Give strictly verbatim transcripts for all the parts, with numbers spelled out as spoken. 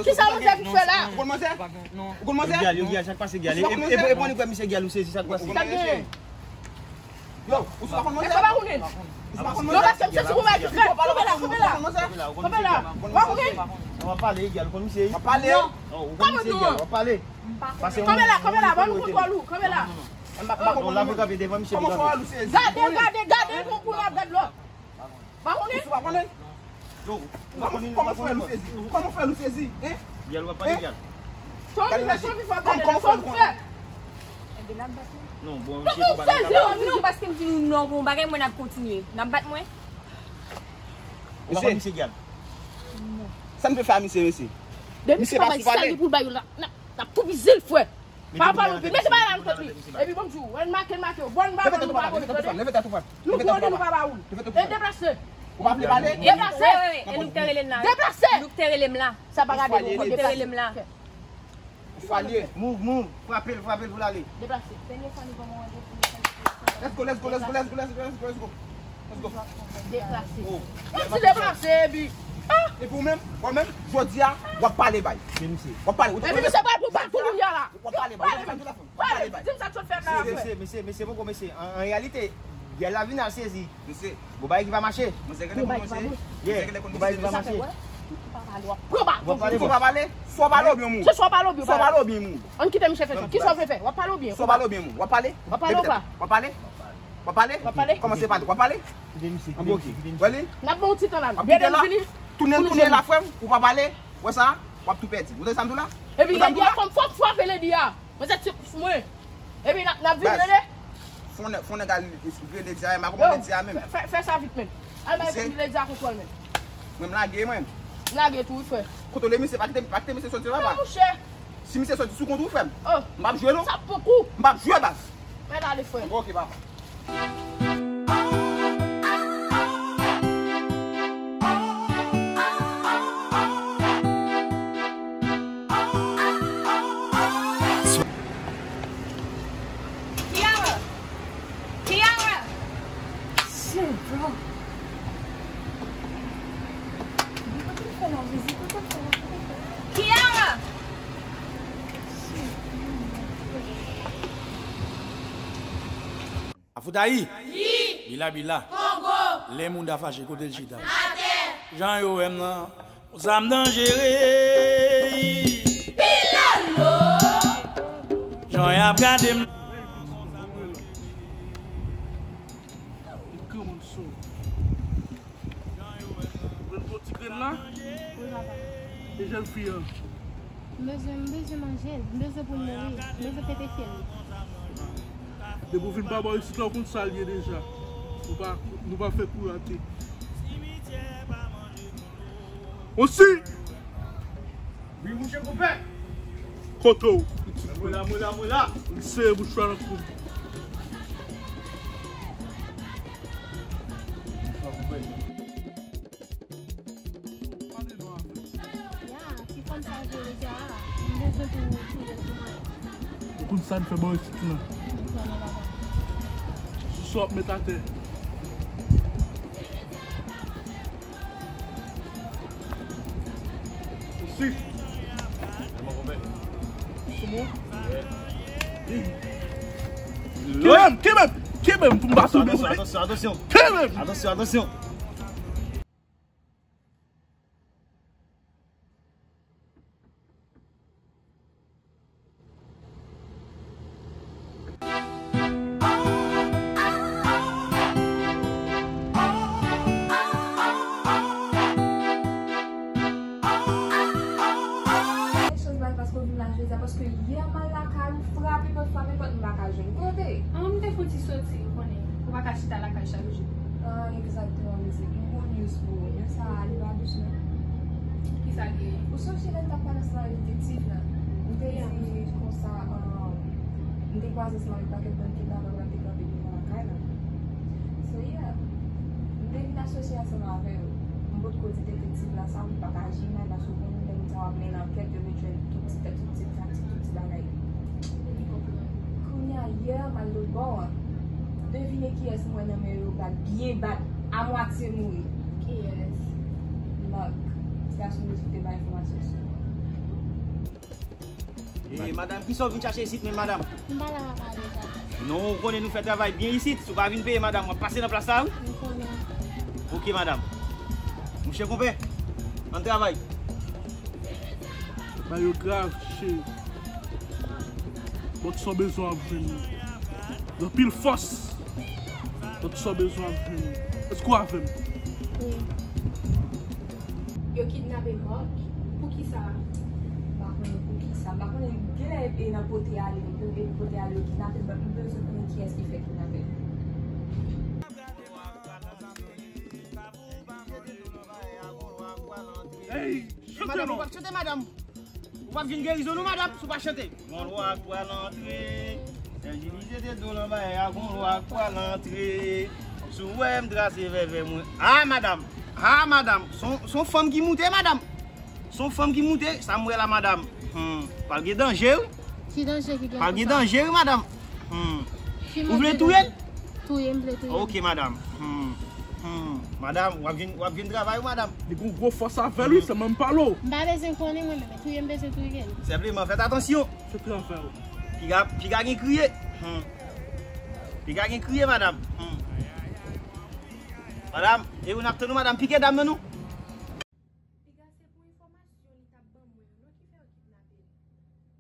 Kisa manzè vin fè la? Ou konn manzè? Ou konn manzè? Gyal, yo, gyal, sa k pase, gyal? E, e, e, e, misye gyal, ou sezi, sa k pase? Sa k genyen? Yo, ou sou pa konn manzè? Èske w pa konnen? Ou sou pa konn manzè? Non, paske misye sou konn manzè. Kanpe la, kanpe la. Kanpe la. Ou pa konnen? W ap pale, gyal, ou konn misye? W ap pale. Non. Ou konn misye, gyal, w ap pale. Kanpe la, kanpe la, ban nou kontwòl ou, kanpe la. Non, la pou kanpe devan misye pou kanpe. Gade, gade, gade, pou, pou l ap gad lòt. Pa konnen? Ou pa konnen? Yo, ou pa konnen, ou pa konnen. Kòman frè nou sezi? Kòman frè nou sezi? Hein? Gyal, w ap pale, gyal. Son vi fè, son vi fè, kòman frè nou konnen? Non, bon, misye konn pale. Non, non, paske m di nou non pou yon bagay, mwen ap kontinye. N ap bat mwen? Ou pa konn misye, gyal? Sa m te fè a misye, mesye? Depi misye pa sou pale. Pou l ba yo la, n ap, n ap toupizi l, frè. Pa pale anpil. Mesye, pa pale anpil. Epi bon, m di w, wè, n make, n make w. Bon, n pa pale, nou pa pale, tande. Leve tèt ou, frè. Nou konnen nou pa ba ou l. E deplase. Ou pa vle pale? Deplase. E nou te rele m la. Deplase. Nou te rele m la. Sa pa gade nou, nou te rele m la. Ou falye. Move, move. Frape l, frape l pou l ale. Deplase. Let's go, let's go, let's go, let's go, let's go, let's go, let's go. Let's go. Deplase. Oh. Kòmsi deplase, epi. Ah! Epi ou menm, ou menm, jodi a, w ap pale bay. Se misye. W ap pale. Epi misye pral pou bat pou kounye a la. W ap pale bay. Pale, pale, di m sa k sot fè la. Mesye, mesye, mesye, mesye, poko mesye. An, an reyalite, gyal la vin al sezi. Mesye. Gon bagay ki pa mache. Gon bagay ki pa bon. Yeah. Gon bagay ki pa mache. Pran ba. W ap pale, w ap pale. Swa w pale oubyen w mouri. Se swa w pale oubyen w pale. Swa w pale oubyen w mouri. Ann kite misye fè sa. Kisa w vle fè? W ap pale oubyen? Swa w pale oubyen w mouri. W ap pale? W ap pale ou pa? W ap pale? W ap pale? W ap pale? Kòmanse pale. W ap pale? An bon, ok. Wè li? N ap ba w ti tan la. Bèlè vini. Tounen, tounen la, frè m. Ou pa pale. Wè sa? W ap tou pèdi. Ou tande sa m di w la? Epi ledi a, fò m, fò m frape ledi a. Mwen se ti kous mwen. Epi n ap, n ap vin rele. Fò nèg, fò nèg al rele ledi a, m pa konprann ledi a menm. Fè, fè sa vit menm. Al bay ledi a kontwòl menm. Mwen m lage mwen. M lage tou wi, frè. Kontwòle misye, pa kite, pa kite misye soti la, papa. Non, monchè. Si misye soti sou kont ou, frè m, m p ap jwe non. Sa poko. M p ap jwe, baz. Mèt ale, frè. Ok, papa. Kiara! Kiara! Shit, bro. Kiara! Afoutayi! Bila bila! Kongo! Lè moun ta fache, kote l chita? Atè! Jan yo wè m nan, konsa m danjere. Pilolo! Jan y ap gade m. Li kanmenm sou. Ou pran ti grenn la? Wi, papa. E jèn fi an? M bezwen, m bezwen manje l. M bezwen pou l mouri. M bezwen pete fyèl li. Depi w vin pa bò isit la, ou konn sa l ye deja. Nou pa, nou pa fè kou rate. Osi! Wi, mouche konpè. Kote w? Mwen la, mwen la, mwen la. Li sere bouch la nan kou. Ya, ti fanm sa jere ja. M bezwen pou touye l pou mwen. Ou konn sa n fè bò isit la. Sou sa w ap met atè. Osi. Kenbe m, kenbe m, kenbe m pou m pa tonbe sou li. Atansyon, atansyon. Kenbe m. Atansyon, atansyon. Chans bay paske w vin la jodi a, paske yè m al lakay ou, frape pòt, frape pòt, m pa ka jwenn kote. An, m te fouti soti, ou konnen, ou pa ka chita lakay chak jou. Ah, egzakteman, mesye. Good news pou ou. Men sa a, li pa dous, non. Kisa l ye? Ou sonje lè n t ap pale ansanm avèk detektiv la? M te di konsa, um, m te kwaze ansanm avèk pakèt bann kidnapè k te kanpe devan lakay la. So, yeah. M te vin asosye ansanm avè yo. M potko di detektiv la sa, m pa ka jwenn l, paske w konnen lè moun sa yo ap mennen ankèt, yo vle jwenn tout ti tèt, tout ti taktik, tout ti bagay. Kounye a, yè, m al lòtbò a. Devine kiyès m wè nan men yo bat, byen bat, amwatye mouri. Kiyès? Mark. Ti gason nou te bay enfòmasyon sou. E, madanm, kisa w vin chache isit menm, madanm? M pa la pa pale sa. Non, ou konnen nou fè travay byen isit. Si w pa vin peye, madanm, w ap pase nan plas la, wi. M konnen. Oke, madanm. Mouche konpè, ann travay. Bagay yo grav, cheri. Bon, ti son bezwen ap jwenn li. Gen anpil fòs. Bon, ti son bezwen ap jwenn li. Èske w avè m? Wi. Yo kidnape Marc? Poukisa? M pa konnen poukisa. M pa konnen, genlè e nan pote ale, yo pote ale, yo kidnape l, but m bezwen konnen kiyès ki fè kidnape l. Hey, chante non. Madanm, ou p ap chante, madanm. Ou p ap jwenn gerizon non, madanm, si w pa chante. Gon lwa k pral antre. Sèjilize te do lan bagay a, gon lwa k pral antre. Si w wè m trase vèvè mwen. Ah, madanm. Ah, madanm. Se yon, se yon fanm ki moute, madanm. Se yon fanm ki moute. Sa m wè la, madanm. Hmm. Pral gen danje, wi. Ki danje ki gen? Pral gen danje, wi, madanm. Hmm. Ou vle touye l? Touye, m vle touye l. Ok, madanm. Hmm. Hmm. Madanm, w ap jwenn, w ap jwenn travay, wi, madanm. Li gon gwo fòs avè l, wi, se menm pale w. M pa bezwen konnen, mwen menm. Touye, m bezwen touye l. Senpleman, fèt atansyon. Se travay w. Piga, piga gen kriye. Hmm. Piga gen kriye, madanm. Hmm. Madanm, e ou n ap tann ou, madanm. Pike dam nan, non? Piga se pou enfòmasyon li t ap ban mwen an, non, ki fè yo kidnape l.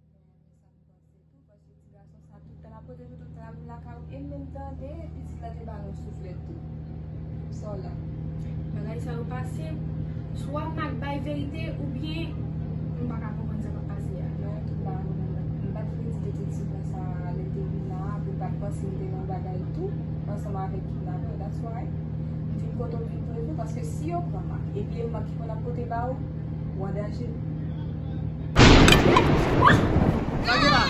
Bon, men sa m panse tou, paske ti gason sa tout tan l ap pote foto, tout tan l ap vin lakay ou, e m menm tande pitit la te ba l yon souflèt tou. Sa w la? Bagay sa yo pa senp. Swa m ap bay verite oubyen m pa ka konprann sa k ap pase a. Non, m pa konprann. M pa t vle di detektiv la sa lè l te vin la, pou l pa t panse m te nan yon bagay tou, ansanm avèk kidnapè. That's why m vin kote w vin prevni, paske si yo pran Marc, epi e Marc ki konn ap pote ba ou, ou an danje. Gade la!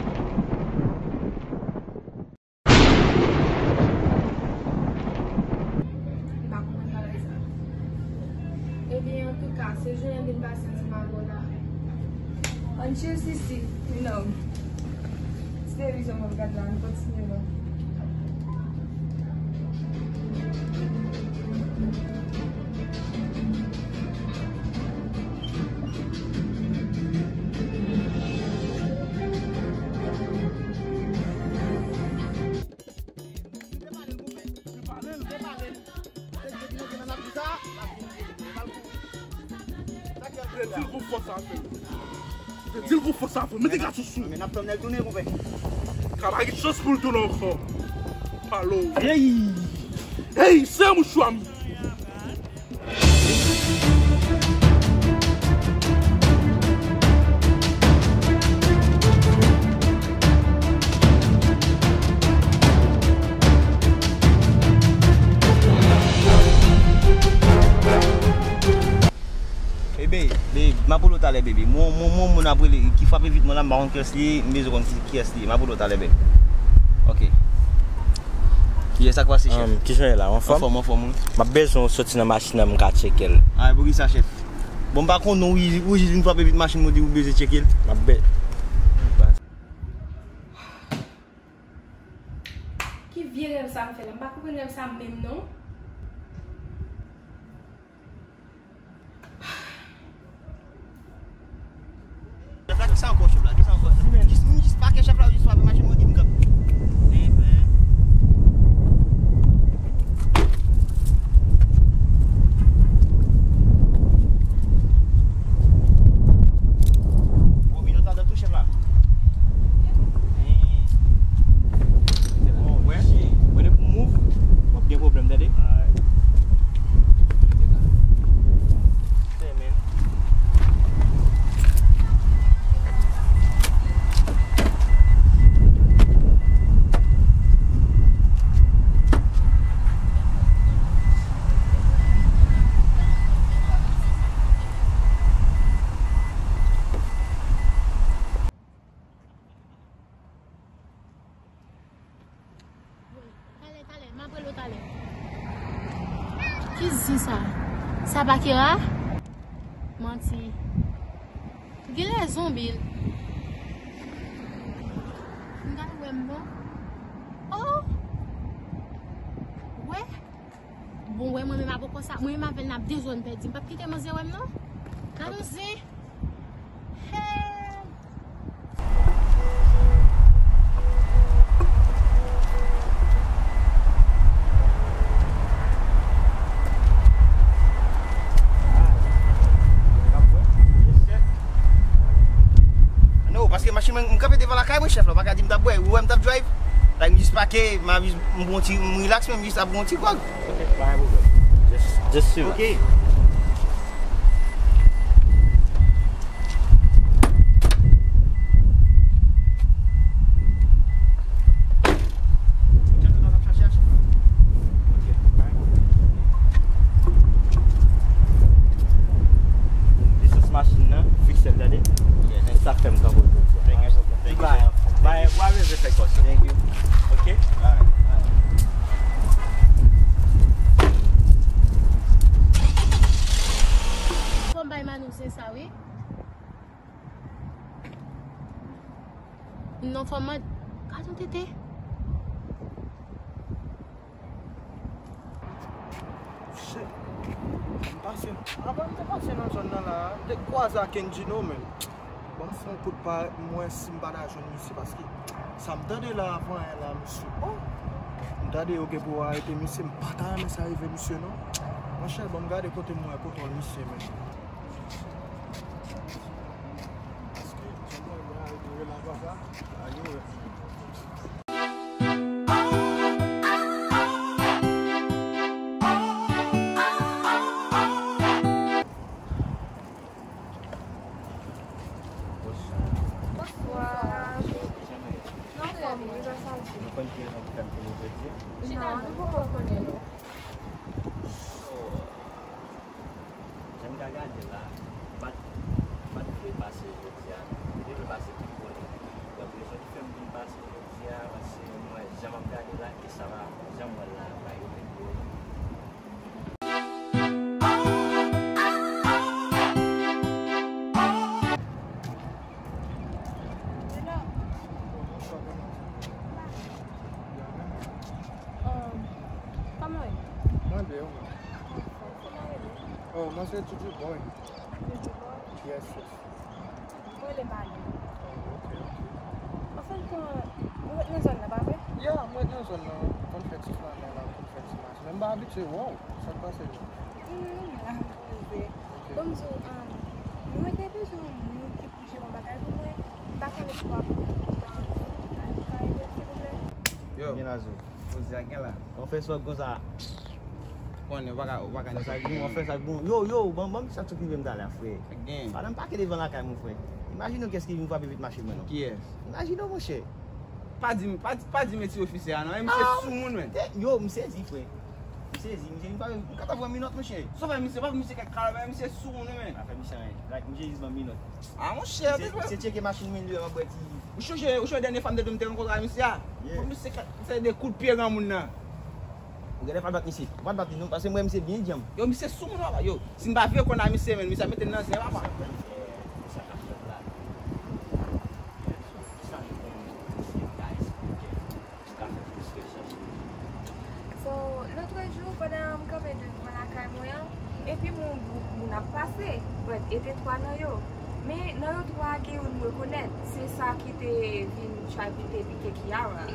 M pa konprann bagay sa. Ebyen, antouka, se jounen vin pase ansanm avè w la. Ann chill, Sisi. Non. Ti televizyon m ap gad la, ann kontinye non. Di l gon fòs avè l. Di l gon fòs avè l. Mete gason sou. Men n ap tann lè l tounen, konpè. Ka pa gen chans pou l tounen ankò. Palo. Hey! Hey, se mouchwa m. Ebe, be, m ap rele w talè, bebe. Mon, mon, mon moun ap rele, ki frape vit mwen la, m pa konn kiyès li ye, m bezwen konn ki, kiyès li ye. M ap rele w talè, bebe. Ok. Ye, sa k pase, chèf? Ann, kijan w ye la? Anfòm? Anfòm, anfòm, wi. M ap bezwen w soti nan machin nan, m ka tcheke l. A, poukisa, chèf? Bon, m pa konn non, ou, ou jis vin frape vit machin mwen, ou di ou bezwen tcheke l. M ap be- Ki vye rèv sa m fè la? M pa konprann rèv sa menm non. Chèf la, kisa ankò, chèf la? Kisa ankò, chèf? Jis, m jis pake chèf la, jis frape machin mwen, di m kanpe. Enben. Bon, minòt ladan tou, chèf la. Bon, wè, wè depi w move, w ap gen pwoblèm, tande. Talè, talè, m ap rele w talè. Ki zi sa? Sa pa Kira? Manti. Genlè zonbi l. M gade wè m bon. Oh! Wè? Bon, wè, mwen menm avè w konsa, mwen menm avè l n ap de zòn pèdi. M p ap kite manzè wè m non. Gade yon zen. Hey! Mwen, m kanpe devan lakay mwen, chèf la, pa ka di m t ap bwè. Ou wè m t ap drive? Like, m jis pake, m ap jis, m pran ti, m relax, men m jis ap pran ti gwòg. Ok, pa gen pwoblèm. Just, just relax. Ok. Lisans machin nan, fikse l, tande. Yes. Sa fè m kanpe l jodi a. Thank you, sir. Thank you, sir. Bay, bay, w a leve fè kò sa. Thank you. Ok? Alright, alright. Fò m bay Manou se sa, wi. Non, fò m mande. Gad yon tete. Shit. M pase, avan m te pase nan zòn nan la, m te kwaze ak Kendjino, men. Ban m fè yon kout pa, m wè si m pa ta jwenn misye, paske sa m tande la, avan yè la, misye, oh! M tande yo gen pou arete misye, m pa ta renmen sa rive misye, non. Monchè, ban m gade kote m wè kontwòl misye, men. Paske, jan m wè, m wè arete yo la, pa sa, a, yo wè. Bonswa. Anfòm, wi, grasa Dye. Nou konn ki rezon ki fè m te leve jodi a? Non, nou poko konnen, non. Jan m ka gade la, m pa t, m pa t vle pase jodi a, non. M te vle pase pi bonè. Donk, rezon ki fè m vin pase jodi a, paske m wè jan m ap gade la, e sa va, jan m wè l la, pa yo te gwo. Hello. Um, kòman w ye? Mwen byen, ou menm? Anfòm. Kòman w rele? Oh, mwen se Tuju Boy. Tuju Boy? Yes, yes. Mwen rele Manu. Oh, ok, ok. Anfen, ou ret nan zòn nan, pa vre? Ya, mwen ret nan zòn nan. Konn fè ti flanè la, konn fè ti mache. Men m pa abitye wè w. Sa k pase menm? Hmm, la, m poze. Ok. Bon, m di w, um, mwen te bezwen yon moun ki pou jere yon bagay pou mwen. M pa konnen si w ap, um, ka ede m, silvouplè? Yo. Gen la, Zo. Poze a gen la. Anfen, sa w ap konsa. Konnen, ou pa ka, ou pa ka. Sa k bon, anfen, sa k bon. Yo, yo, ban, ban m sa tou ki rive m talè a, frè. Gen. Pandan m pake devan lakay mwen, frè. Imajine w kiyès ki vin frape vit machin mwen, non. Kiyès? Imajine w, monchè. Pa di m, pa, pa di m e ti ofisye a, non. E misye sou moun, men. Yo, m sezi, frè. M sezi, misye vin frape, m ka ta pran minòt, monchè. Sa fè misye, pa misye kèk kalabè, misye sou moun, men. Afè misye, men. Like, misye jis ban minòt. Ah, monchè, misye, misye tcheke machin mwen, li wè m ap bwè ti. Ou chonje, ou chonje dènye fwa m te di w m te rankontre ak misye a? Yeah. Misye ka, se de kout pye granmoun nan. Ou genlè pa bat misye. Ou pa t bat li non, paske m wè misye byen djanm. Yo, misye sou moun, yo. Si m pa vye konn a misye, men misye ap mete n nan zen, papa. So, lòtrejou, pandan m kanpe devan lakay mwen an, epi m wè yon gwoup moun ap pase, but e te twa nan yo. Men, nan yo twa, gen youn m rekonèt. Se sa ki te vin try pou te pike Kiara.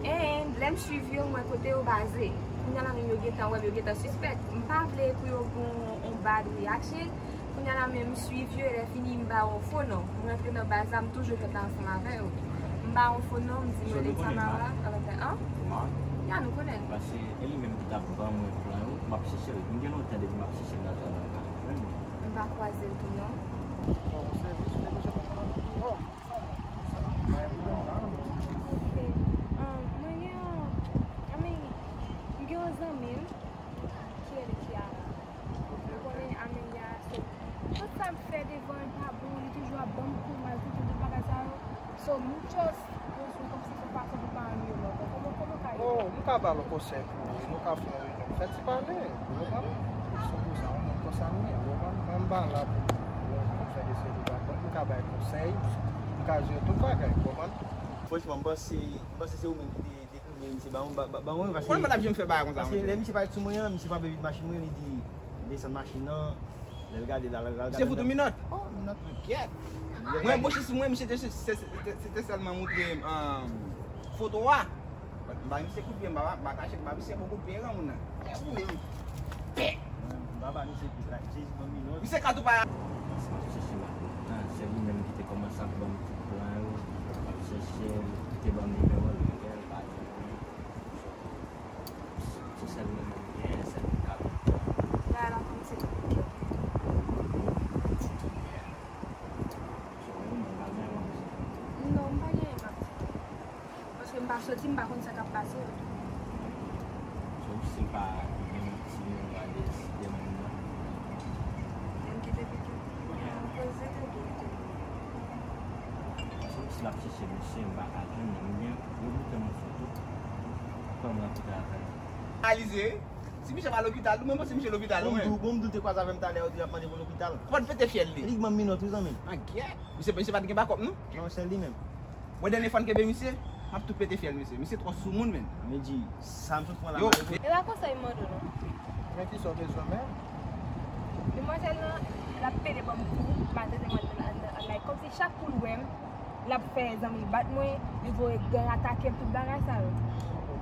And lè m swiv yo, m wè kote yo baze. Kounye a la menm yo gentan wè m, yo gentan sispèk. M pa vle pou yo gon yon bad reaction. Kounye a la menm m swiv yo, e lè fini m ba yo yon fo non. M rantre nan baz la, m toujou fè sa ansanm avè yo. M ba yo yon fo non, m di m rele Tamara, avè fè an? Ya, nou konnen l. Paske e li menm ki t ap ban mwen plan yo, m ap chèche l. M gen lontan depi m ap chèche l nan zòn nan, m pa jwenn li. M pa kwaze l tou non. Ok. Um, mwen gen yon, I mean, m gen yon zanmi m ki rele Kiara. Ou konnen Amelia, so, tout sa m fè devan l pa bon, li toujou ap ban m kou, maltrete m, tout bagay sa yo. So, m just bezwen kòmsi yon fason pou pa annuye l ankò. Kòman, kòman w ka ede m? Oh, m ka ba l konsèy pou ou, nou ka fè yon reyinyon. Fè ti pale, ou konprann? Sou kou sa, yon moun konsa m ye, ou konprann? Mwen m pa la pou, pou fè de seri de bagay. M ka bay konsèy, m ka jere tout bagay, ou konprann? Franchman, m panse, m panse se ou menm ki te dekouvri misye ba mwen, ba, ba, ba mwen, paske, paske lè misye parèt sou mwen an, misye frape vit machin mwen, li di, desann machin nan, lè l gade la, lè l gade. Misye fout ou minòt? Oh, minòt, mwen kyèt. Mwen, mwen, si mwen, misye te, se, se, se, se te sèlman montre m, um, foto a. M bay misye kout pye, m pa, m pa kache, m ba misye bon kout pye, granmoun nan. Pè! M pa ba misye kout la, misye jis ban m minòt. Misye ka tou pa. Sa m chèche la, se ou menm ki te kòmanse ap ban m Mwen, m ap chèche l, li te ban m nimewo l, m rele l, li pa jwenn li. Se sèl mwen menm m genyen, sèl moun k ap. Bagay la kòmanse konplike. So, mwen pa gen anyen m ap di. Non, m pa gen anyen m ap di. Paske m pa soti, m pa konn sa k ap pase. So, si m pa gen yon ti moun, m a deside moun nan. Lè m kite pitit, m poze tete. Paske si l ap chèche misye, m pa ka jwenn li. M gen, yo montre m yon foto. Kòman l ap travay. Alize, si misye pa lopital, ou menm panse misye lopital, ou menm. Bon, m di w, bon, m di w te kwaze avè m talè, ou di l ap mande pou lopital. Ou pa t pete fyèl li. Li ban m minòt, wi, zanmi m. An gyèt. Misye, misye pa t gen bakòp, non? Non, se li menm. Mwen, dènye fwa n kenbe misye, m ap tou pete fyèl misye. Misye twò sou moun, menn. Medji, sa m sot pran la. Yo, malere. E pa konsa m mande w, non. Men ki sa w bezwen, men? Demwazèl lan, l ap pede ban m kou, maltrete mwen anndan, anndan, like, kòmsi chak kou l wè m, l ap fè zanmi l bat mwen, li voye gang atake m, tout bagay sa yo.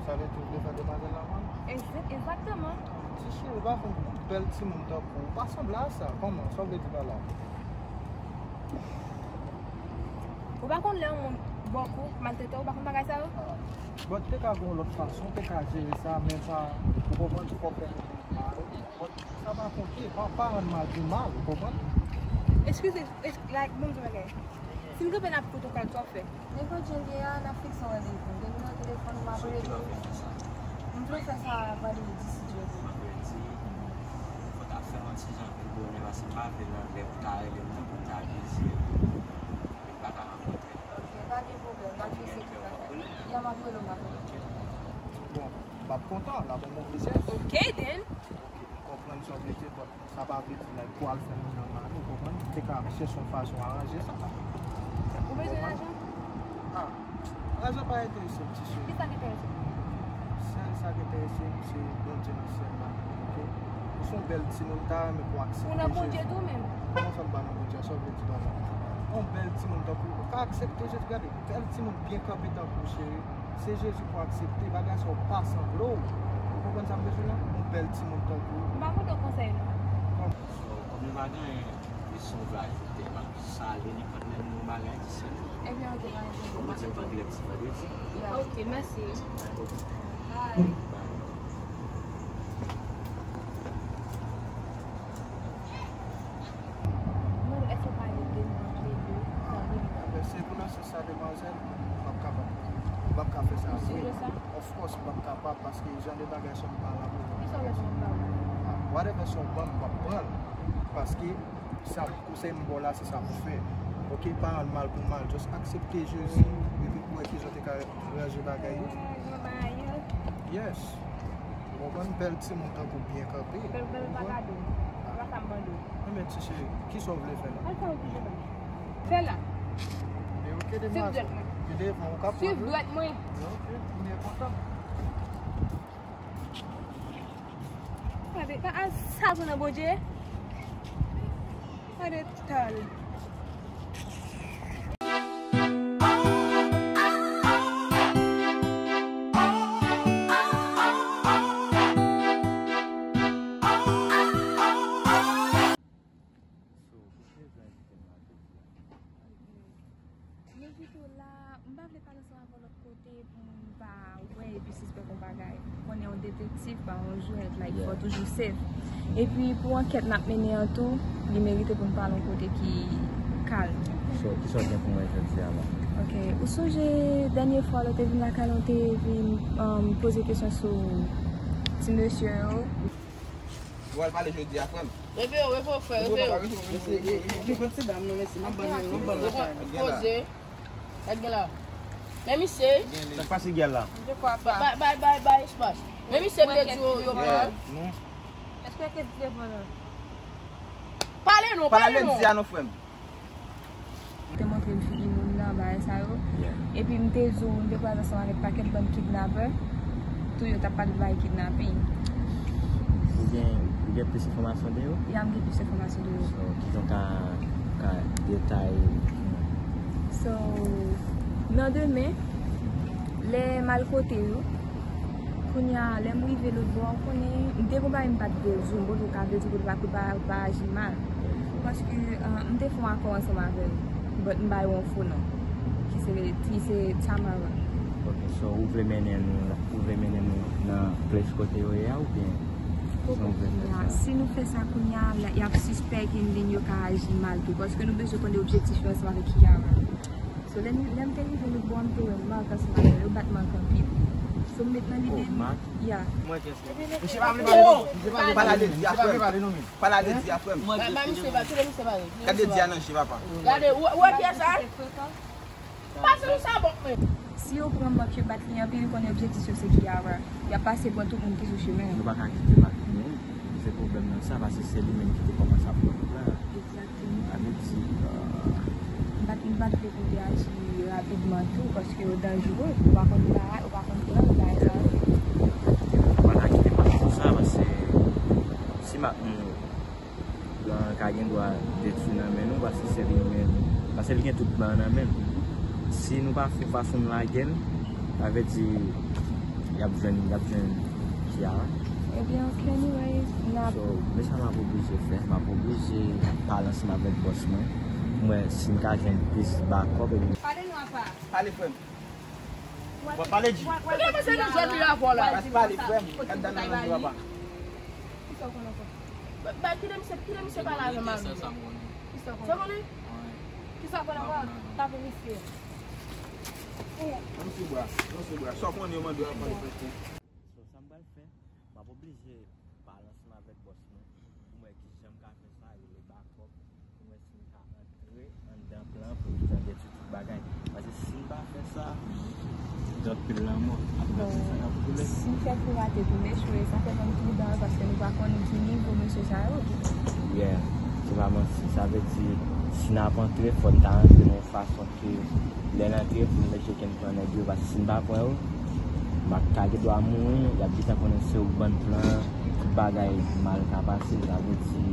Sa vle di w vle fè demwazèl la mal? Egzak-, egzakteman. Ti cheri, ou pa konn bèl timoun tankou w, ou pa sanble a sa. Kòman? Sa w vle di pa la? Ou pa konn lè yon moun ba w kou, maltrete w, ou pa konn bagay sa yo? Bon, te ka gen yon lòt fason, te ka jere sa, men pa, ou konprann, ou konprann. Bon, sa pa konte, pa, pa rann mal pou mal, ou konprann? Eskize, es-, like, bon, bagay. Si m kanpe n ap koute w kal, sa w fè? Nenpòt jan l ye a, n ap fikse yon randevou. Depi nan telefòn, m ap rele w. M vle fè sa vandredi, si Dye vle. Vandredi, fò ta fè yon ti jan pi bonè, paske m pa vle nan lè pou ta rele m nan pou m ta bizi epi m pa ka rankontre. Ok, pa gen pwoblèm, m ap eseye tout bagay. Ya, m ap rele w, m ap rele w. Bon, m ap kontan, n ap yon bon biznis. Ok, then. Ok, m konprann sa w vle di, but sa pa vle di, like, pou al fè moun nan mal, ou konprann? Te ka chèche yon fason aranje sa. Ou bezwen lajan? Ah, lajan pa enterese m, ti cheri. Kisa k enterese w? Sèl sa k enterese m, se Bondye nan syèl la, ok? Ou se yon bèl timoun, m ta renmen pou w aksepte Jezi. Ou nan Bondye tou menm? Kòman fè m pa nan Bondye? Sa w vle di pa la? Yon bèl timoun tankou w, ou ka aksepte Jezi, gade, bèl timoun byen kanpe tankou w, cheri. Se Jezi pou aksepte, bagay sa yo pa sanble w. Ou konprann sa m bezwen la? Yon bèl timoun tankou w. M pa mande w konsèy non. Kòm So, kòm nou pa gen anyen, e si w vle ajoute, m ap sale nenpòt lè m gen yon bagay di sèl. Ebyen, ok, pa gen pwoblèm. Kòm nou di m pa glè ti vandredi. Yeah. Ok, mèsi. Pa gen pwoblèm. Bye. Bye. Mwen, èske w pa rele m antre tou? Sa vle di. Ebyen, se pou nan sans sa, demwazèl, m p ap kapab. M p ap ka fè sa vre. Ou sou sa? Of course, m p ap kapab, paske jan de bagay sa m pa la pou. Kisa w vle sa m pa la? Ah, whatever sa w ban m, m p ap pran l. Paske sa, konsèy m ba w la, se sa pou fè. Ok, pa rann mal pou mal. Just aksepte Jezi, epi pou wè kijan w te ka ranje bagay yo. Ranje bagay yo. Yes. Ou konprann? Bèl timoun tankou w byen kanpe. Bèl, bèl pa gade w. Apa sa m mande w. Ebyen, ti cheri, kisa w vle fè la? Al fè w vle fè. Fè la. E ok, demwazèl. Suiv dwèt mwen. Suiv dwèt mwen. Ok, m byen kontan. Gade, pa al sa pou nan Bondye. Gade tan. So, ou te vle envite m la jodi a? M envite w la, m pa vle pale ansanm avè w lòt kote pou m pa wè epi sispèk yon bagay. Ou konnen yon detektiv pa yon jwèt, like, fò toujou safe. Epi pou ankèt n ap mennen an tou, li merite pou n pale yon kote ki kalm. So, kisa w gen pou mwen jodi a la? Ok, ou sonje dènye fwa lè w te vin lakay la, w te vin, um, poze kesyon sou ti mesye yo? Ou al pale jodi a, frè m. Reve w, reve w, frè, reve w. Mesye, gen, gen, gen ti dam nan, mesye, m ap ban l, m ap ban l lakay. Poze. Gad gen la. Men misye. Sa k pase, Gyal la? Bay, bay, bay, bay espas. Men misye vle di yo, yo pran. Non. Èske w te di devan nan? Pale non, pale non. Pale di a non, frè m. M te montre l figi moun nan, bagay sa yo. Yeah. Epi m te di w, m te kwaze ansanm avèk pakèt bann kidnapè. Tou yo t ap pale de bagay kidnaping. Ou gen, ou gen plis enfòmasyon de yo? Ya, m gen plis enfòmasyon de yo. So, kijan w ka, ka detay? So, nan demen, lè m al kote yo, kounye a, lè m rive lòt bò a, ou konnen, m te gon bagay m pa t vle di w, m pote w ka vle di kote pa, kote pa, pa aji mal. Paske, ah, m te fè yon akò ansanm avè yo. But m ba yo yon fo non. Se, li se Tamara. Ok, so ou vle mennen nou, ou vle mennen nou nan plas kote yo ye a oubyen? Poko kounye a. Si nou fè sa kounye a, y ap sispèk and then yo ka aji mal tou. Paske nou bezwen konnen objektif yo ansanm avèk Kiara. So, lè, lè m te rive lòt bò, m te wè Marc ansanm avè yo, yo bat Marc anpil. So, m met nan lide m. Yeah. Misye pa vle pale non. Misye pa vle pale non. Pale a Lady a, frè m. Pale a Lady a, frè m. Gade Lady a nan je, papa. Gade, ou wè pyès sa? Pase nou sa bòk men. Si yo pran Marc yo bat li anpil, konnen objektif yo se Kiara. Y ap pase pran tout moun ki sou chemen an. Nou pa ka kite Marc mouri. Se pwoblèm nan sa, paske se li menm ki te kòmanse ap pran plan. Egzakteman. Sa vle di, euh, m pa t, m pa t vle pou te aji rapidman tou, paske yo danjere. Ou pa konn bagay, ou pa konn plan, bagay sa yo. Nou pa ka kite Marc konsa, paske si Marc mouri, plan an ka gen dwa detwi nan men nou, paske se li menm, paske li gen tout plan an nan men l. Si nou pa fè fason n lage l, sa vle di, y ap jwenn, y ap jwenn Kiara. Ebyen, ok, anyways, n ap So, men sa m ap oblije fè, m ap oblije pale ansanm avèk bòs mwen, pou m wè si m ka jwenn plis bakòp, epi Pale nou apa. Pale, frè m. W ap pale, G. Ebyen, mwen se nou jwenn li avè w la. Pale, frè m. Gad dan nan nou, papa. Kisa w konn ankò? Ba, ba, kite misye, kite misye pale avè m. Kisa w konn? Sa konnen? Kisa w konn ankò? Tape misye. Nan misye bra, nan misye bra. Sa w konnen yo mande w ap pale franse. So, sa m pral fè, m ap oblije pale ansanm avèk bòs mwen pou m wè kijan m ka fè sa, rele bakòp, pou m wè si m ka antre anndan plan pou m jan detwi tout bagay. Paske si m pa fè sa, gen anpil lanmò ap rate sa k ap koule. Si fè pou rate pou m echwe, sa fè ban m pridan, paske nou pa konnen ki nivo mesye sa yo. Yeah, se pa manti. Sa vle di, si n ap antre, fò n ta antre nan yon fason ke lè n antre, pou n mete kenn pran nèg yo, paske si n pa pran yo, m ap ka gen dwa mouri, y ap gentan konnen se ou k ban plan, tout bagay mal ka pase, sa vle di.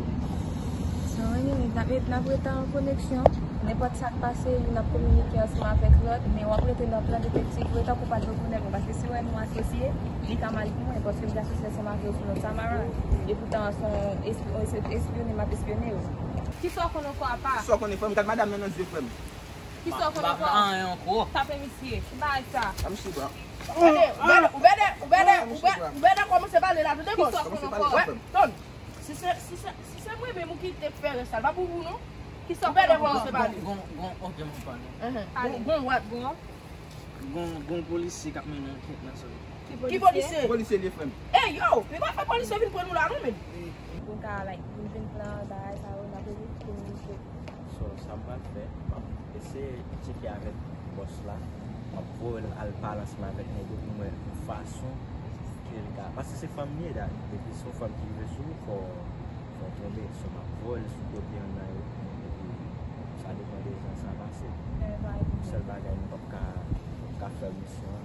So, anyway, n ap, n ap rete an koneksyon. Nenpòt sa k pase, n ap kominike ansanm avèk lòt, men w ap rete nan plan detektiv, ou tankou pa t rekonèt mwen, paske si w wè nou asosye, li ka mal pou mwen, paske m te asosye ansanm avè w sou non Tamara, epoutan se yon esp-, yon espyone m ap espyone yo. Kisa w konn ankò apa? Kisa w konnen, frè m? Gad madanm nan nan zye, frè m. Kisa w konn ankò? M pa anyen ankò. Tape misye. Ki bagay sa? A misye bra. Ou bèdè, ou bèdè, ou bèdè, ou bèdè, ou bèdè, ou bèdè kòmanse pale la, tande bòs. Kisa w konn ankò? Wè, tann. Si se, si se, si se mwen menm ou ki te fè rès la, l pa pou ou non. Kisa w konn ankò? Ou bèdè kòmanse pale. Gon, gon, ok, m ap pale. Gon, gon what? Gon, gon polisye k ap mennen ankèt nan zòn. Ki polisye? Ki polisye? Polisye li ye, frè m. Ey, yo, nou pa fè polisye vin pran nou la non, men. Pou n ka, like, pou n jwenn plan, bagay sa yo, n ap rele kominike. So, sa m pral fè, m ap eseye tcheke avèk bòs la. M ap voye l al pale ansanm avèk nèg yo pou m wè yon fason ke l ka, paske se fanm li ye, da, depi se yon fanm ki rive sou ou, fò, fò w tonbe. So, m ap voye l sou kote anndan yo, epi sa depann de jan sa pase. Sèl bagay, nou p ap ka, p ap ka fè misyon an.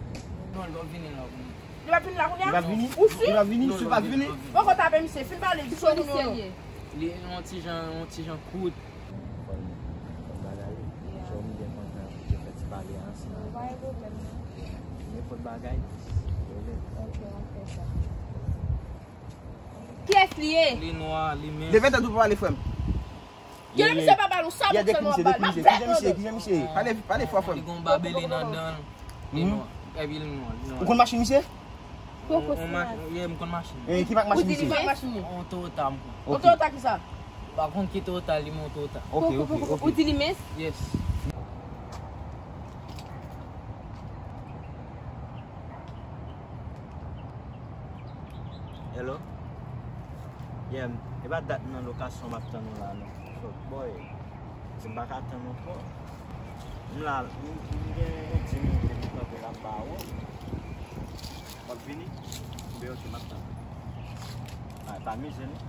Non, l p ap vini la pou nou. Li p ap vini la kounye a? Li p ap vini? Ou si? Li p ap vini? Si l p ap vini? Poko tape misye, fin pale, di sou nou non. Li yon ti jan, yon ti jan kout. Fò n, fò n bagay. So, m byen kontan pou te fè ti pale a ansanm. Pa gen pwoblèm non. Nenpòt bagay, rele. Ok, w ap fè sa. Kiyès li ye? Li nwa, li mens. Leve tèt ou pou pale, frè m. Kile misye pa ba nou sa, bon, sèlman w ap ba l. M ap fè. Kijan misye ye? Kijan misye ye? Pale, pale fò, frè m. Li gon babele nan dan l. Li nwa. Epi li nwa, li nwa. Ou konn machin misye? Ou, ou ma-, yeah, m konn machin. Eh, ki mak machin misye? Ou di li mens? On Toyota m konn. Ok. On Toyota ki sa? M pa konn ki Toyota, li men on Toyota. Ok, ok, ok. Ou di li mens? Yes. Hello? Yeah, e pa dat nan lokasyon m ap tann ou la non. So, boy, si m pa ka tann ou twò, m la, m, m gen yon di minit epi kanpe la m pa wè w. W ap vini? Oubyen ok, m ap tann ou. A, pa mize non.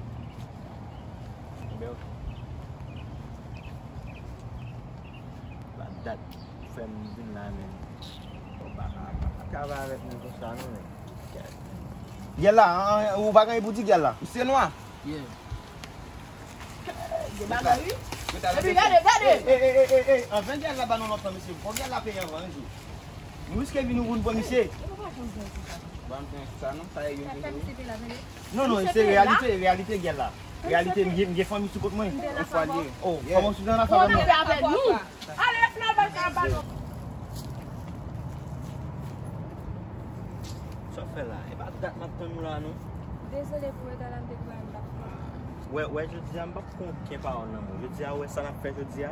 Oubyen ok. Pa dat fè m vin la, men. Bon, pa, pa, pa, pa travay avèk moun konsa non, men. Gèl la, an, an, ou pa gen anyen pou di gèl la? Misye nwa. Yeah. Gen bagay, wi. Epi gade, gade. Ey, ey, ey, ey, ey, anvan gèl la ba nou lòt tan, mesye. Fò gèl la peye anvan, wi. Nou riske vi nou pou n pran misye. Ban m pran sa non, sa e yo. Non, non, se reyalite, reyalite gèl la. Reyalite, m gen, m gen fanmi sou kont mwen. Yon fwa li ye. Oh, kòman w sou nan afè avè nou? Ale, fè nan bal sa, bal. Fè la, e pa dat m ap tann ou la non. Dezole pou retard la, m te di w m t ap fè. Wè, wè, jodi a m p ap pran okenn pawòl nan men w. Jodi a, wè, sa n ap fè jodi a,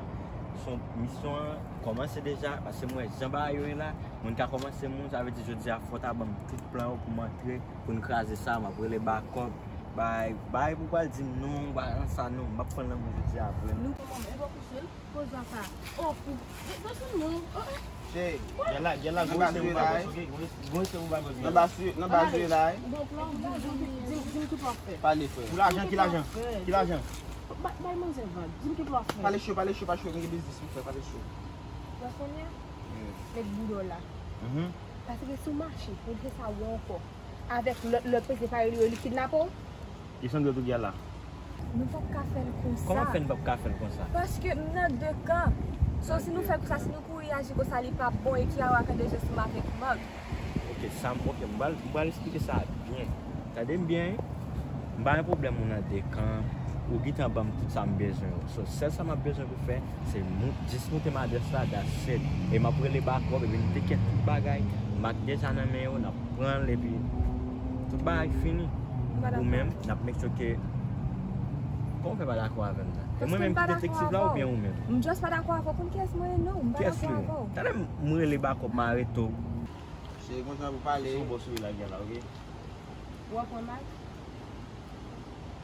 se yon misyon an kòmanse deja, paske m wè jan bagay yo ye la, moun ka kòmanse moun, sa vle di jodi a fò w ta ban m tout plan w pou m antre, pou n kraze sa, m ap rele bakòp, bay, bay pou w pral di m non, bay nan sa non, m p ap pran nan men w jodi a vre non. Nou kòman, e pa kouche l? Poze w pa. Oh, ou. Desann non. Oh, oh. Che. Gèl la, gèl la, gwo respè pou bagòs, oke? Gwo respè pou bagòs. Nan ba sou, nan ba sou la, eh. Donk la, di m, di m, di m ki plan w fè. Pale, frè. Pou lajan, ki lajan? Ki lajan? Ba, bay manzè vag. Di m ki plan w fè. Pale cho, pale cho, pa cho, gen biznis pou fè, pale cho. Wè kounye a? Met boudò la. Paske si w mache, ou fè sa ou ankò. Avèk lòt, lòt peze parèy li yo, li kidnape w. Li sanble w tou gèl la. Nou p ap ka fè l konsa. Kòman fè n p ap ka fè l konsa? Paske m nan de kan. So, si nou fè konsa, si nou kouri aji konsa, li p ap bon e Kiara ka de jès m avèk Marc. Ok, sa m, ok, m pral, m pral eksplike sa byen. Tande m byen, wi. M pa gen pwoblèm ou nan de kan. Ou gentan ban m tout sa m bezwen yo. So, sèl sa m ap bezwen pou fè, se mou-, jis moute m adrès la, that's it. E m ap rele bakòp, epi n teke tout bagay. Marc deja nan men yo, n ap pran l epi tout bagay fini. Ou menm, n ap make sure ke, kòman w fè pa dakò avè m la? E mwen menm ki detektiv la oubyen ou menm? M just pa dakò avè w. Konn kiyès mwen ye non, m pa dakò avè w. Tande m, m rele bakòp, m arete w. Se konsa pou pale. Se yon bò sou la, gèl la, oke? Ou ap pran mal?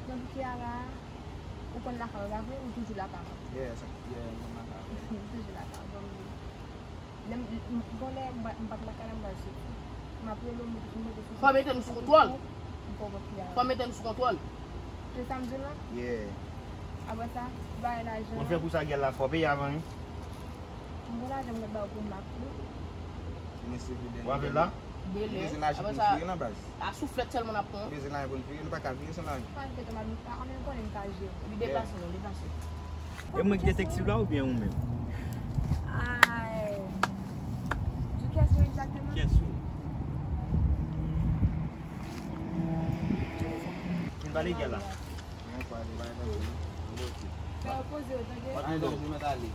Donk Kiara, ou konn lakay ou, pa vre? Ou toujou lakay ou? Yeah, sa, yeah, m konn lakay ou. Ou toujou lakay ou, bon. Lè m, m, bon, lè m pa, m pa t lakay la, m pral soti. M ap rele w, m mete, m mete sou. Fò mete m sou kontwòl. M poko Kiara. Fò mete m sou kontwòl. Se sa m di w la? Yeah. Apre sa, bagay lajan an. Konn fè kou sa gèl la fò peye avan, wi. M gen lajan m gen ba w pou Marc tou. Mwen se pou Dènye. W ap la? Ou bezwen lajan pou n vire nan baz. A souflèt sèlman n ap pran. Ou bezwen lajan pou n vire, nou pa ka vire san lajan. Pa enkyete, m ap, a, ann konnen m ka jere. Li deplase non, deplase. E mwen ki detektiv la oubyen ou menm? Ay. Di kiyès ou egzakteman? Kiyès ou? Vin pale gèl la. Fè yo poze yo, tande. Pa gen danje, mèt ale.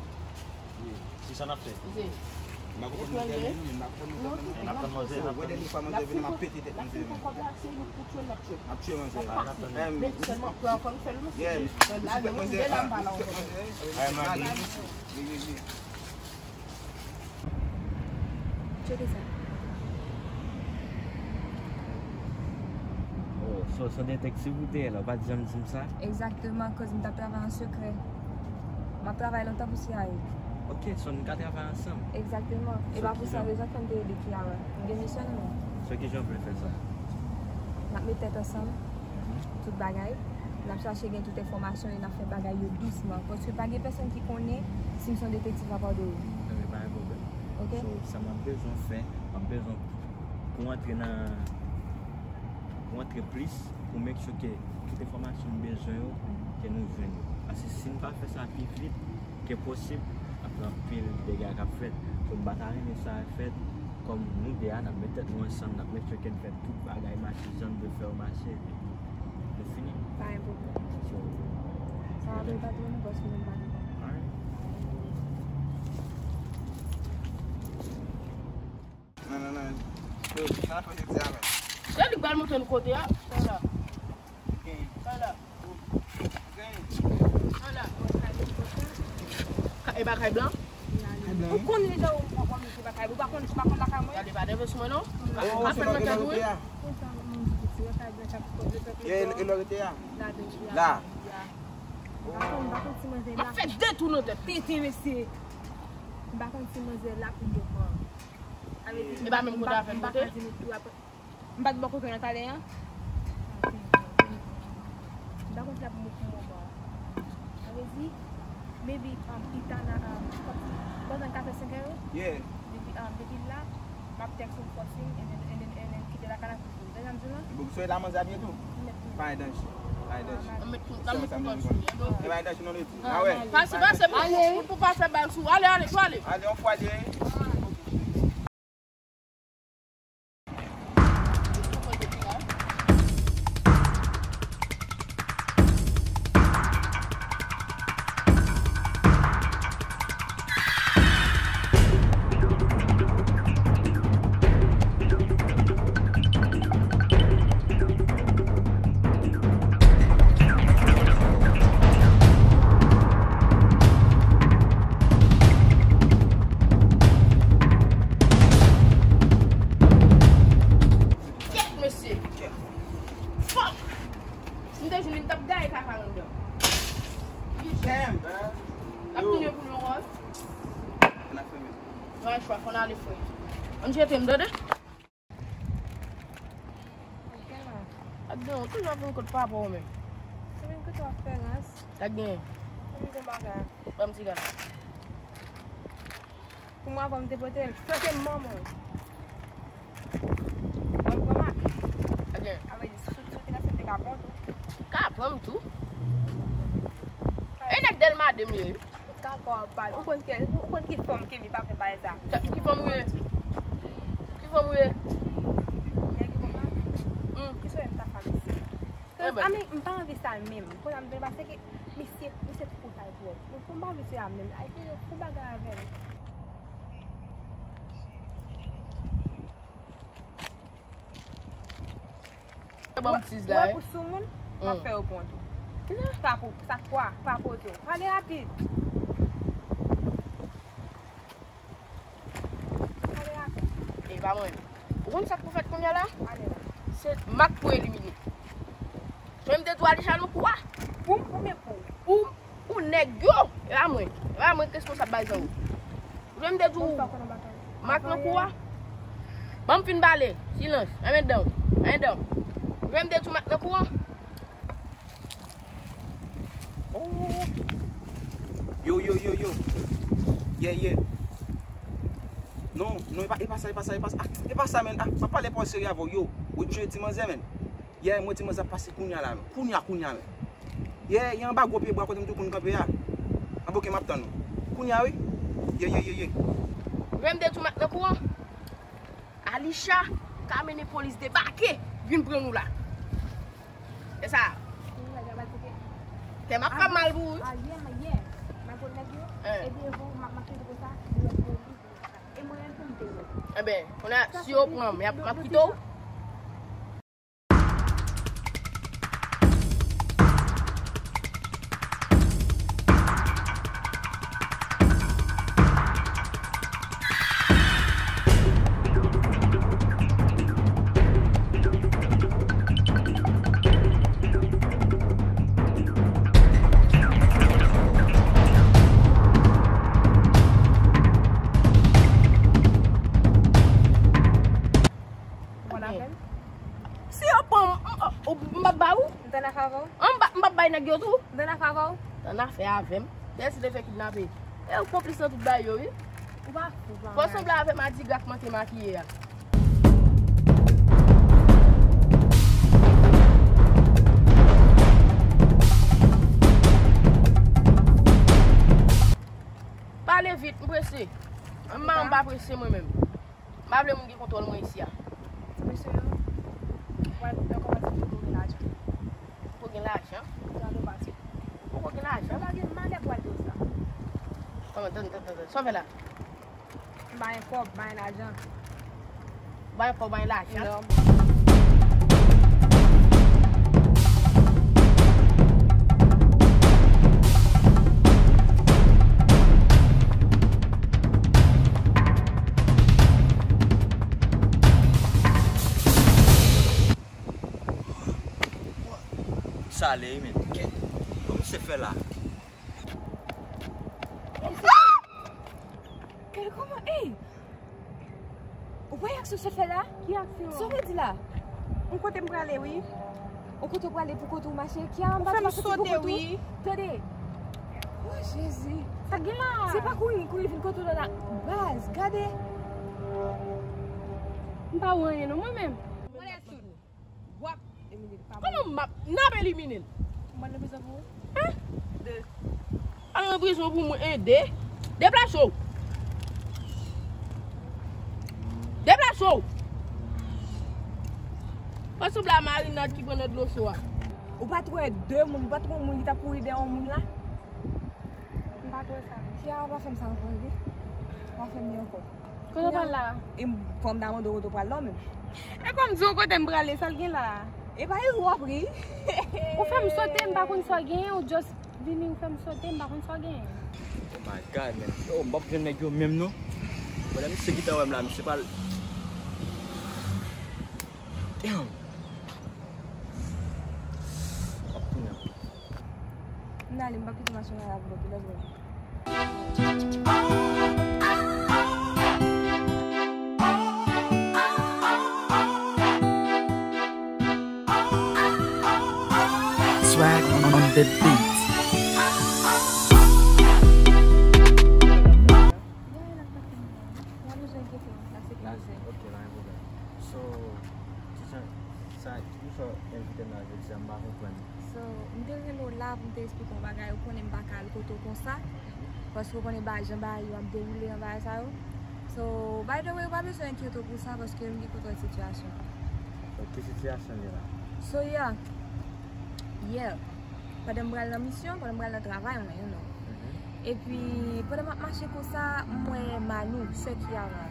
Se sa n ap fè. N ap tann manzè, n ap tann manzè. Wè, dènye fwa manzè vini, m ap pete tèt manzè. N ap tchwe manzè. N ap tann manzè. Ay, Magi. Tcheke sa. Oh, so, se yon detektiv ou te ye la, ou pa t janm di m sa? Egzakteman, akoz m t ap travay an sekrè. M ap travay lontan pou C I A. Ok, so nou ka travay ansanm. Egzakteman. E pa pou sa rezon fè m te ede Kiara. M gen misyon nan men. So, kijan w vle fè sa? N ap met tèt ansanm. Tout bagay. N ap chache gen tout enfòmasyon e n ap fè bagay yo dousman. Paske pa gen pèsonn ki konnen si m se yon detektiv apa de ou. Ebyen, pa gen pwoblèm. Ok? So, sa m ap bezwen fè, m ap bezwen pou w antre nan, pou w antre plis, pou make sure ke tout enfòmasyon m bezwen yo, ke nou jwenn yo. Paske si n pa fè sa pi vit ke posib, ap gen anpil dega k ap fèt. So, m pa ta renmen sa fèt, kòm nou de a, n ap met tèt nou ansanm, n ap make sure ke n fè tout bagay mache jan n dwe fè yo mache, epi nou fini. Pa gen pwoblèm. So, sa va vin pa tou nou, paske nou pa gen tan. Alright. Non, non, non. Yo, sa fè jodi a menm. Se li k pral montre nou kote a. Sa la. Sa la. Sa la. Ka-, e pa kay blan? Ou konn deja ou pa konn se pa kay, ou pa konn, ou pa konn lakay mwen? Gade, pa nève sou mwen non. Ou pa fè mwen tande wi. E, e lè w rete a? La. M pa konn, m pa konn si mwen se la. M ap fè de tou nan tèt. Tenten, mesye. M pa konn si manzè la pou yo pran. E pa menm kote avè m kote? M pa t bò kote w nan talè a. M pa konn si l ap mou pou moman. Sa vle di, maybe, um, pita nan, um, kòmsi, pandan n ka fè senk èr yo. Yeah. Depi, um, depi la, m ap tèks ou fòsing, and then, and then, and then, kite lakay la pou ou. Deja m di w la? Bon, sou la manzè ap ye tou? Pa gen danje. Pa gen danje. Sa, sa, m konn. E pa gen danje non, Leti. A wè. Pase, pase, pou, pou, pou pa fè bal sou. Ale, ale, tou ale. Ale, yon fwa de. Ap gaye kaka anndan. Damn, bro. N ap tounen pou nou ankò. N ap fè menm. Nan chwa, fò n ale, frè. Ann jete m, tande? Ak gen yon, toujou ap vin kot papa w menm. Se vin kote w ap fè rans. Ak gen. Mwen gen bagay. Ban m ti gade. Pou mwen, avan m te pote l, sa se manman w. Mwen pran mak. Ok. Avè di, sou, sou te ka fè, te ka pran tou. Ka pran m tou. E nèg Dèlma de m ye. Ou ta fò ap pale. Ou konn ki, ou konn ki fanm ke li pa fè bagay sa. Ki fanm ou ye? Ki fanm ou ye? Nèg ki fanm la? Hmm. Ki sou m ta fè sa? Cause, I mean, m pa anvi sa menm. Kounye a m vin pase ke misye, misye fou sa twòp. Mwen fou m pa anvi se a menm. Ay, se yo fou bagay avè m. Ban m tiz la, wè, pou soumoun, m ap fè yo pran tou. Pa pou, sa kwa, pa poze w. Pale rapid. E pa mwen. Ou konn sa k pou fèt kounye a la? Se Mak pou elimine. Jwenn m te di w Alisha nan kou a. Pou m, konbyen pou? Pou, pou nèg yo. E pa mwen. E pa mwen k responsab bagay sa yo. Jwenn m te di w Mak nan kou a. Ban m fin pale. Silans. Renmen dan w. Renmen dan w. Jwenn m te di w Mak nan kou a. Oh. Yo, yo, yo, yo. Yeah, yeah. Non, non, e pa, e pa sa, e pa sa, e pa sa. Ah, e pa sa, menn. Ah, m ap pale pa w serye avè w, yo. Ou tchwe ti manzè, menn. Yeah, mwen ti manzè ap pase kounye a la, menn. Kounye a, kounye a, menn. Yeah, yeah, anba gwo pye bwa kote m tou konn kanpe a. Anba, ok, m ap tann ou. Kounye a, wi. Yeah, yeah, yeah, yeah. Jwenn m te di w Mak nan kou a. Alisha ka mennen polis debake, vin pran nou la. E sa. Tè m ap fè mal pou ou. Enben, kounye a, si yo pran m, y ap, m ap kite w. Ou konn afè m? Si yo pran m, m, m, m p ap ba ou. M t annafè avè w. M p ap, m p ap bay nèg yo tou. M t annafè avè w. T annafè avè m. Dèyè si te fè kidnape. E ou konplis nan tout bagay yo, wi. Ou pa fou, pa. Fò w sanble avè madigra k manke makiye a. Pale vit, m prese. M pa, m pa prese mwen menm. M pa vle moun gen kontwòl mwen isi a. Mesye yo, w al nan kòmanse pou gen lajan. Pou gen lajan? Pou gen lajan? Ou poko gen lajan? Ou pa gen malè pou al di w sa. Kòman, tann, tann, tann, tann. Sa w fè la? M pa gen kòb, m pa gen lajan. Bay kòb, bay lajan. Sa ale, men. Kè, kòman misye fè la? Gade kòman, ey! Ou wè aksyon sot fè la? Ki aksyon? Sa w vle di la? Yon kote m prale, wi. Yon kote w prale pou kote w mache? Ki a anba tou mache pou kote w? Tande. Oh, Jezi. Sa gen la? Se pa kouri, kouri vin kote w la. Baz, gade. M pa wè anyen non, mwen menm. W ap elimine l pa mwen. Kòman m ap, n ap elimine l? Mwen nan prizon pou ou? Hein? De. Al nan prizon pou mwen, en, de. Deplase w. Deplase w. Fò sanble a marinad ki pran nan dlo cho a. Ou pa t wè de moun, ou pa t wè yon moun ki t ap kouri dèyè yon moun la? M pa t wè sa. Tia, pa fè m sa ankò, wi. Pa fè m li ankò. Kote w pral la? E m, fò m ta mande w kote w pral la menm. E kòm di w kote m prale, sa l gen la? E pa iri w ap ri. Ou fè m sote, m pa konn sa w genyen, ou just vini, ou fè m sote, m pa konn sa w genyen. Oh my God, man. Yo, m p ap jwenn nèg yo menm non. Bon, lè misye gentan wè m la, misye pral. Damn. M ap tounen. M pa kite machin la pou lòt, let's go. Swag on the beat. Mwen bezwen kite w la sekirize. Ok, pa gen pwoblèm. So, se sa, sa, ki sa w envite m la jodi a, m pa konprann. So, m te rele w la pou m te eksplike w yon bagay, ou konnen m pa ka al kote w konsa. Paske ou konnen bagay, jan bagay yo ap dewoule an bagay sa yo. So, by the way, ou pa bezwen enkyete w pou sa paske m gen kontwòl sitiyasyon. So, ki sitiyasyon li la? So, yeah. Yeah. Pandan m pral nan misyon, pandan m pral nan travay mwen, you know. Epi, pandan m ap mache konsa, m wè Manou, sè Kiara,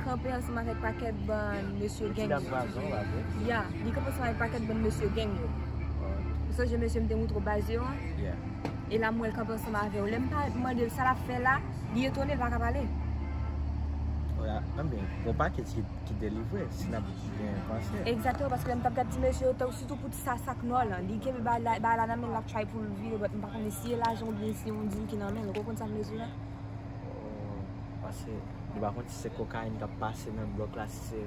kanpe ansanm avèk pakèt bann mesye gang yo. Ya, li kanpe ansanm avèk pakèt bann mesye gang yo. Ou sonje mesye m te moutre w baz yo an? E la m wè l kanpe ansanm avè yo. Lè m pa mande l sa l ap fè la, li etone, l pa ka pale. Anben, gon pakèt ki, ki delivre, si n ap byen panse. Egzakteman, paske lè m t ap gad ti mesye yo, sitou pou sa, sa k nò lan, li kenbe bagay la, bagay la nan men l, l ap try pou l vire, but m pa konnen si e lajan oubyen si yon dil ki nan men l, ou konprann sa m vle di la? Oh, paske nou pa konn si se kokayin k ap pase nan blòk la, si se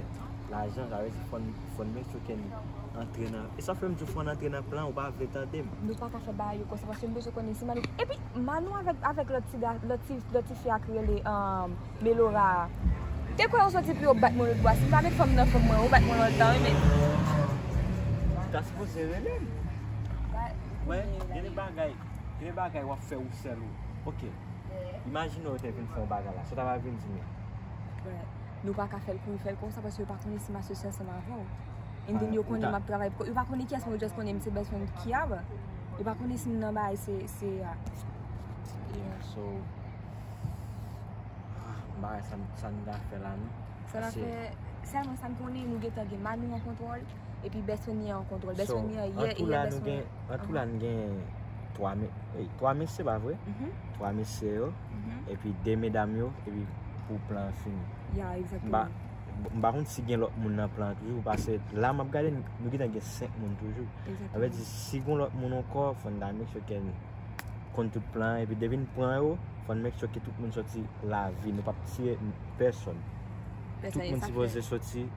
lajan, sa vle di fò n, fò n make sure ke n antre nan, e sa fè m di w fò n antre nan plan, ou pa vle tande m. Nou pa ka fè bagay yo konsa, paske m bezwen konnen si Manou, epi Manou avèk, avèk lòt ti ga, lòt ti, lòt ti fi a ki rele, um, Melora a. Te kwè ou soti pou yo bat mwen lòt bò a. Si m pa met fanm nan fanm mwen, ou bat mwen lontan, wi, men. Ou ta sipoze rele m. Wè, gen de bagay, gen de bagay w ap fè ou sèl ou. Ok. Imajine w te vin fè yon bagay la. Sa w ta va vin di m la? Nou pa ka fè l kouri fè l konsa paske yo pa konnen si m asosye ansanm avè w. And then yo konnen m ap travay pou, yo pa konnen kiyès mwen, yo just konnen m se best friend Kiara. Yo pa konnen si m nan bagay se, se, ah. Yeah, so, ah, m pa wè sa, sa n ta fè la non. Sa n ap fè, sèlman sa n konnen, nou gentan gen Manou an kontwòl, epi best friend li an kontwòl. Best friend li an yè, e yè best friend. An tou la, nou gen twa me, ey, twa mesye, pa vre? Twa mesye yo, epi de medam yo, epi pou plan an fini. Ya, egzakteman. M pa konn si gen lòt moun nan plan an toujou, paske la m ap gade, nou gentan gen senk moun toujou. Sa vle di, si gen lòt moun ankò, fò n ta make sure ke n konn tout plan an, epi depi n pran yo, fò n make sure ke tout moun soti lavi, nou p ap tiye pèsòn. Tout moun sipoze soti.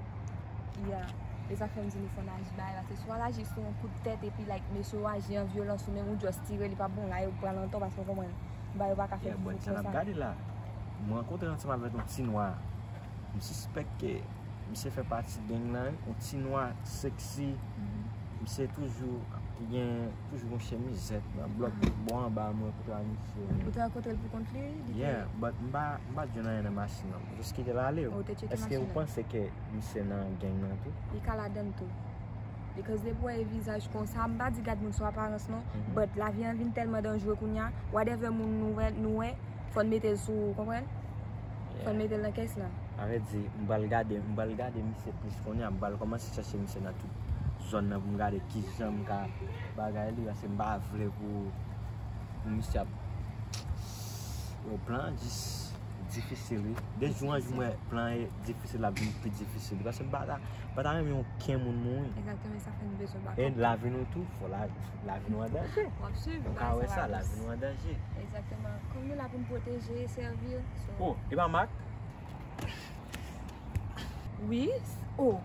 Ya, e sa fè m di nou fò n aji bagay la, se swa l aji sou yon kout tèt, epi, like, mesye yo aji an vyolans, ou menm ou just tire, li p ap bon, la yo pran nan tò, paske w konprann, bagay yo pa ka fè pou konsa. Gade la, m rankontre ansanm avèk yon ti nwa, m sispèk ke misye fè pati gang lan, yon ti nwa, seksi, misye toujou gen, toujou gon chemizèt nan blòk bò anba mwen kote a misye. Ou te rankontre l pou kont li? Yeah, but m pa, m pa t jwenn anyen nan machin nan. M jis kite l ale. Èske ou panse ke misye nan gang nan tou? Li ka ladan l tou. Because depi w wè e vizaj konsa, m pa di gad moun sou aparans non, but lavi an vin tèlman danjere kounye a, whatever moun nou wè, nou wè, fò n mete l sou, ou konprann? Fò n mete l nan kès la. Sa vle di, m pral gade, m pral gade misye plis kounye a, m pral kòmanse chèche misye nan tout zòn nan pou m gade kijan m ka bagay li, paske m pa vle pou, pou misye ap, yo, plan an jis difisil, wi. De jou an jou m wè plan an difisil, l ap vin pi difisil, paske m pa ta, m pa ta renmen okenn moun mouri. Egzakteman, e sa fè n bezwen bakòp. E lavi nou tou, fò lavi, lavi nou an danje. W ap swiv, ou ka wè sa, lavi nou an danje. Egzakteman. Kòm nou la pou n pwoteje e sèvi. Oh, e pa Mak? Wi. Oh.